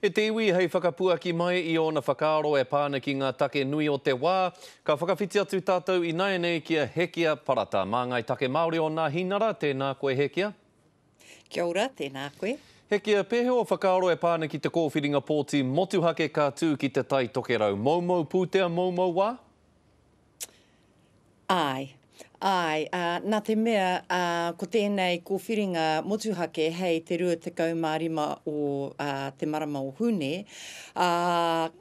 E te iwi hei whakapuaki mai i ōna whakaaro e pā ana ki ngā take nui o te wā, ka whakawhiti atu tātou ināianei ki a Hekia Parata, māngai take Māori o Nāhinara, tēnā koe Hekia. Kia ora, tēnā koe. Hekia, pēhea ō whakaaro e pā ana ki te kōwhiringa pōti motuhake ka tū ki Te Tai Tokerau? Moumou pūtea, moumou wā? Āe. Āe, ā, nā te mea, ā, ko tēnei kōwhiringa motuhake hei te 25 o, ā, te marama o Hune, ā,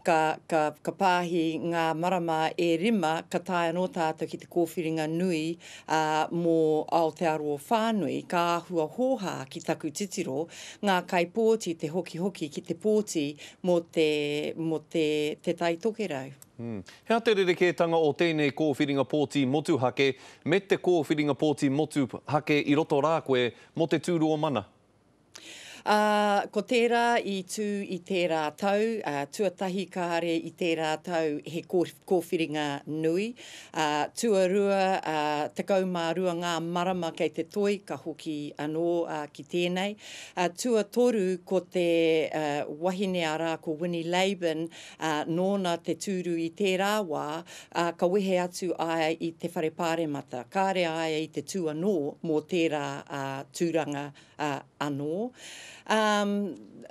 ka, ka, ka pāhi ngā marama e rima ka tae anō tātou ki te kōwhiringa nui, ā, mō Aotearoa whānui, ka āhua hōhā ki taku titiro, ngā kaipōti te hokihoki ki te pōti mō te, mō te, Te Tai Tokerau. He aha te rerekētanga o tēnei kōwhiringa pōti motuhake me te kōwhiringa pōti motuhake i roto rā koe mō te tūru o Mana? Ā, ko tērā i tū i tērā tau, ā, tuatahi kāre i tērā tau he kōwhiringa nui, ā, tuarua, ā, 12 ngā marama kei te toi ka hoki anō, ā, ki tēnei. Ā, tuatoru ko te, ā, wahine arā ko Winnie Laban, ā, nōna te tūru i tērā wā, ā, ka wehe atu aia i te Whare Pāremata. Kāre aia i te tū anō mō tērā, ā, tūranga, ā, anō. Ā,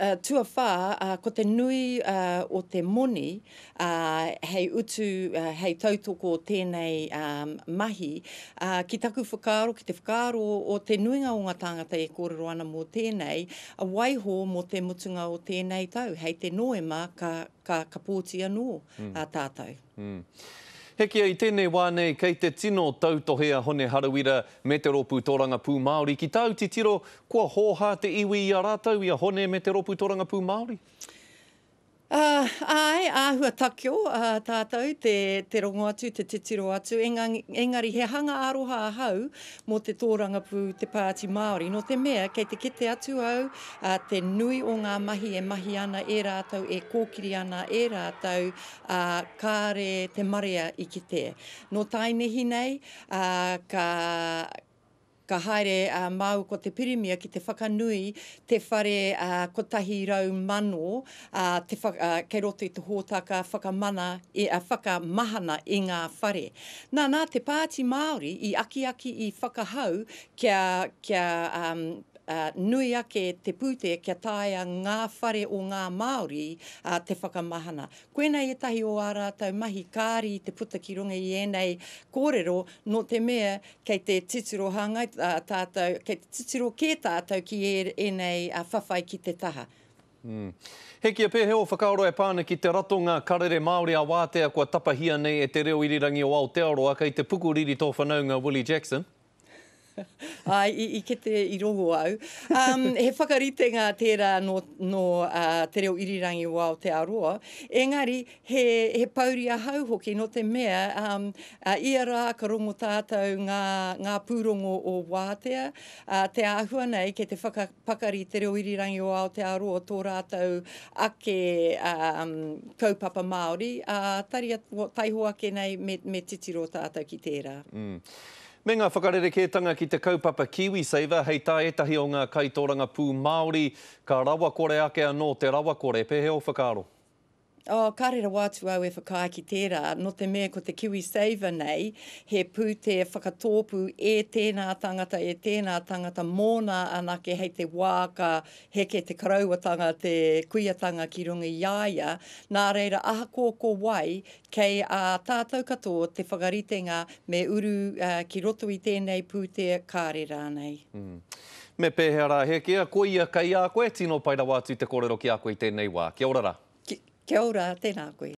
ā, tuawhā, ā, ko te nui, ā, o te moni, ā, hei utu, ā, hei tautoko tēnei, ā, mahi, ā, ki taku whakaaro, ki te whakaaro o te nuinga o ngā tāngata e kōrero ana mō tēnei, Waiho mō te mutunga o tēnei tau, hei te Noema ka, ka, ka pōti anō a tātou. Mm. Hekia, i tēnei wā nei, kei te tino tautohe a Hone Harawira me te Rōpū Tōrangapū Māori. Ki tāu titiro, kua hōhā te iwi i a rātou, i a Hone me te Rōpū Tōrangapū Māori? Āe, āhua takeo tātou te, te rongo atu, te titiro atu, engari he hanga aroha ahau mō te tōrangapū, te Pāti Māori, nō te mea kei te kite atu au te nui o ngā mahi e mahi ana e rātou, e kōkiri ana e rātou, ā, kāre te marea i kite. Nō taenehi nei, ā, ka, Ka haere a māua ko te Pirimia ki te whakanui te whare 100,000 te kei roto i te hōtaka whakamana, whakamahana i ngā whare. Nā, nā te Pāti Māori i akiaki, i whakahau kia, kia nui ake te pūtea kia taea ngā whare o ngā Māori te whakamahana. Koinei ētahi o ā rātou mahi kāri i te puta ki runga i ēnei kōrero nō te mea Kei te titiro hāngai tātou, kei te titiro kē tātou ki ēnei whawhai ki te taha. Hekia, pēhea ō whakaaro e pā ana ki te ratonga Karere Māori a Wātea kua tapahia nei e Te Reo Irirangi o Aotearoa, kei te pukuriri tō whanaunga Willie Jackson? Āe, i kite, i rongo au. He whakaritenga tērā nō, nō Te Reo Irirangi o Aotearoa, engari He, he pouri ahau hoki nō te mea, um, uh, ia rā ka rongo tātou ngā, ngā pūrongo o Wātea, uh, te āhua nei kei te whakapakari Te Reo Irirangi o Aotearoa tō rātou ake um, kaupapa Māori, ā, taria, taiho ake nei me, me titiro tātou ki tērā. Mm. Me ngā whakarerekētanga ki te kaupapa KiwiSaver, hei tā ētahi o ngā kaitōrangapū Māori, ka rawakore ake anō te rawakore. Pēhea ō whakaaro? Oh, kāre rawa atu au e whakaae ki tērā, nō te mea ko te KiwiSaver nei, he pūtea whakatōpū e tēnā tangata, e tēnā tangata mōna anake hei te wā ka heke te karauatanga, te kuiatanga ki runga i a ia. Nā reira, ahakoa ko wai, kei a tātou katoa te whakaritenga me uru ki roto i tēnei pūtea, kāre rānei. Me pēhea rā, Hekia, koia kei a koe, tino pai rawa atu te kōrero ki a koe i tēnei wā. Kia ora rā. Kia ora, tēnā koe.